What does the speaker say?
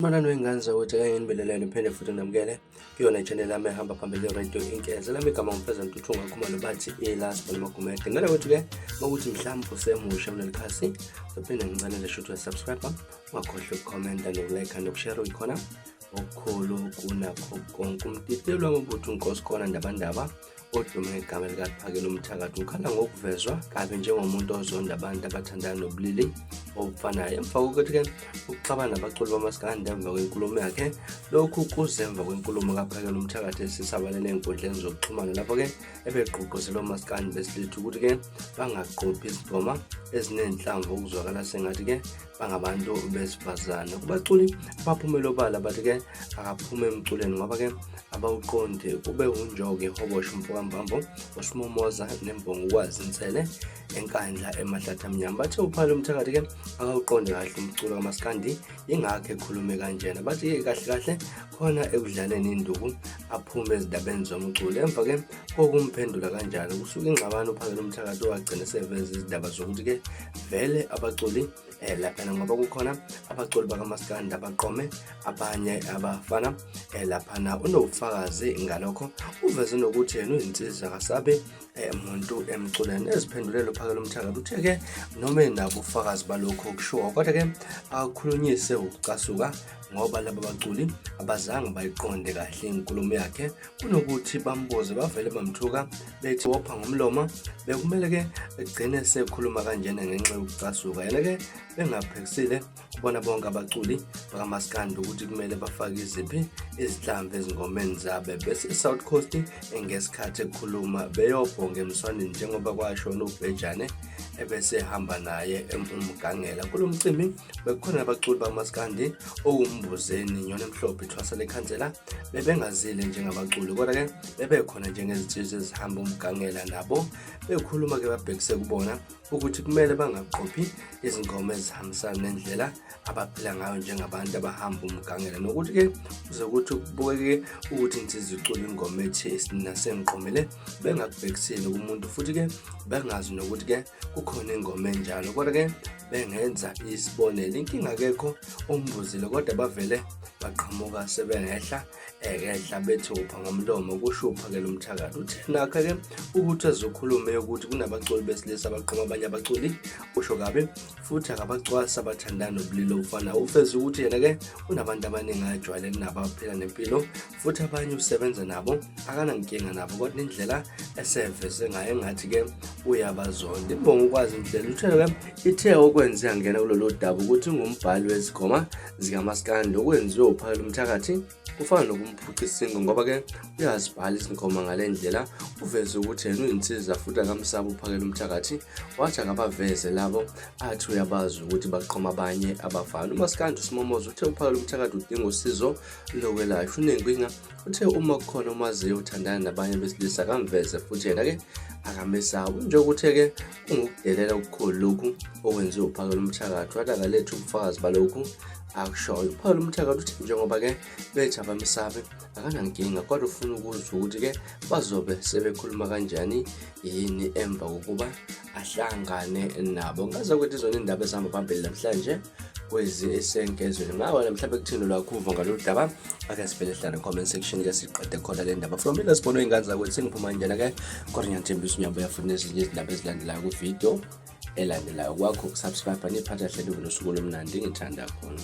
Sanibonani wey'ngane zakwethu, ake nginibingelele ngiphinde futhi nginamukele kuyona i-channel yami ehamba phambili i-Radio Inkeze. Lami igama nguFeza Ntuthu Khumalo bathi i-last born Magumede. Ngane kwethu-ke makuthi mhlawumbe usemusha kuleli khasi, uphinde ngicela nje shuthi uyasubscribe, ungakhohlwa ukukhomenta nokulike nokushare uyikhona okukhulu kunakho konke. Umtitelo wamabutho uNkosikhona Ndabandaba odume ngegama likaPhakela Umthakathi ukhala ngokuvezwa kabi njengomuntu ozonda abantu abathandana nobulili obufanayo emva kokuthi-ke ukuxabana nabaculi bamaskandi emva kwenkulumo yakhe. Lokhu kuze emva kwenkulumo kaPhakela Umthakathi esisabalele ey'nkundleni zokuxhumana lapho-ke ebegqugquzela omaskandi besilitha ukuthi-ke bangaqophi izingoma ezinenhlamvu okuzwakala sengathi-ke bangabantu besifazane. Kubaculi abaphumele obala bathi-ke akaphume emculweni ngoba-ke abawuqondi kube unjoke ihobosha umfokambambo usimomoza nembongo ukwazi insele enkandla emahlathi amnyama. Bathe uphalo umthakathi-ke akawuqonde kahle umculo kamaskandi, yingakho ekhulume kanjena. Bathi-ke kahle kahle khona ekudlaleni induku aphume ezindabeni zomculo. Emva-ke kokumphendula kanjalo kusuka ingxabano uphakela umthakathi owagcina eseveza izindaba zokuthi-ke vele abaculi laphana ngoba kukhona abaculi bakamaskandi abaqome abanye abafana laphana unobufakazi ngalokho. Uveze nokuthi yena uyinsizwa akasabe muntu emculweni. Eziphendulele uphakela umthakathi uthe-ke noma enabo ubufakazi balokho okushiwo kodwa-ke akukhulunyise ukucasuka ngoba laba baculi abazange bayiqonde kahle inkulumo yakhe. Kunokuthi bambuze bavele bamthuka bethi wopha ngomlomo. Bekumele-ke egcine sekhuluma kanjena ngenxa yokucasuka. Yena-ke bengaphekisile kubona bonke abaculi bakamaskandi ukuthi kumele bafake iziphi izinhlamvu ezingomeni zabo. Bese i-South Coast ngesikhathi ekhuluma beyobhonga emswaneni njengoba kwashona uBhejane ebese ehamba naye umgangela. Kulo mcimbi bekukhona abaculi bamaskandi owuMbuzeni, Nyoni Emhlophe, Ithwasa Lekhansela bebengazile njengabaculi kodwa-ke bebekhona njengezinsizwa ezihamba umgangela nabo bekhuluma-ke babhekise kubona ukuthi kumele bangaqophi izingoma ezihambisana nendlela abaphila ngayo njengabantu abahamba umgangela, nokuthi-ke kuze kuthi kubukeke ukuthi insizwa icula ingoma ethi nasengiqomile bengakubhekisile kumuntu, futhi-ke bengazi nokuthi-ke kukhona ingoma enjalo, kodwa-ke bengenza isibonelo. Inkinga akekho ombuzile kodwa bavele baqhamuka sebengehla ekehla bethi upha ngomlomo, kusho uphakela umthakathi. Uthe nakho-ke ukuthi ezokhulume ukuthi kunabaculi besilisa abaqoma abanye abaculi usho kabi futhi akabacwasi abathandana nobulili obufanayo. Uveze ukuthi yena-ke unabantu abaningi ajwayelene nabo abaphila nempilo futhi abanye usebenza nabo akanankinga nabo, kodwa indlela eseveze ngayo engathi-ke uyabazonda. Imbongi ukwazi indlela uthe-ke ithe okwenze yangena kulolu daba ukuthi ngumbhali wezigoma zikamaskandi okwenziwe uphakela umthakathi kufana nokumphuca isingo ngoba-ke uyazibhala izingoma ngale ndlela. Uveze ukuthi yena uyinsiza futhi akamsabi uphakela umthakathi, wathi akabaveze labo athi uyabazi ukuthi baqoma abanye abafana. Umaskandi usimomoza uthe uphakela umthakathi udinga usizo lokwelashwa. Unenkinga uthe uma kukhona omaziyo uthandana nabanye besilisa akamveze futhi yena-ke akamesabi. Njengoba uthe-ke kungukudelela okukhulu lokhu okwenziwe uphakela umthakathi, wathi akalethe ubufakazi balokhu akushoyo. Uphakela umthakathi uthi njengoba-ke bethi abamesabi akanankinga, kodwa ufuna ukuzwa ukuthi-ke bazobe sebekhuluma kanjani yini emva kokuba ahlangane nabo. Ngaze ukuthi izona indaba ezihamba phambili namhlanje kwezi esenkezweni ngawe mhlawumbe kuthini lwakho uvo ngalolu daba, ake sivele hlala comment section ke siqede khona le ndaba. From mina sibona iy'ngane zakwethu sengiphuma njena ke, kodwa ngiyathembisa unyambo uyafuna ezinye izindaba ezilandelayo kwividiyo elandelayo. Kwakho ukusubscribe niphatha hlelo nosuku olumnandi ngithanda khona.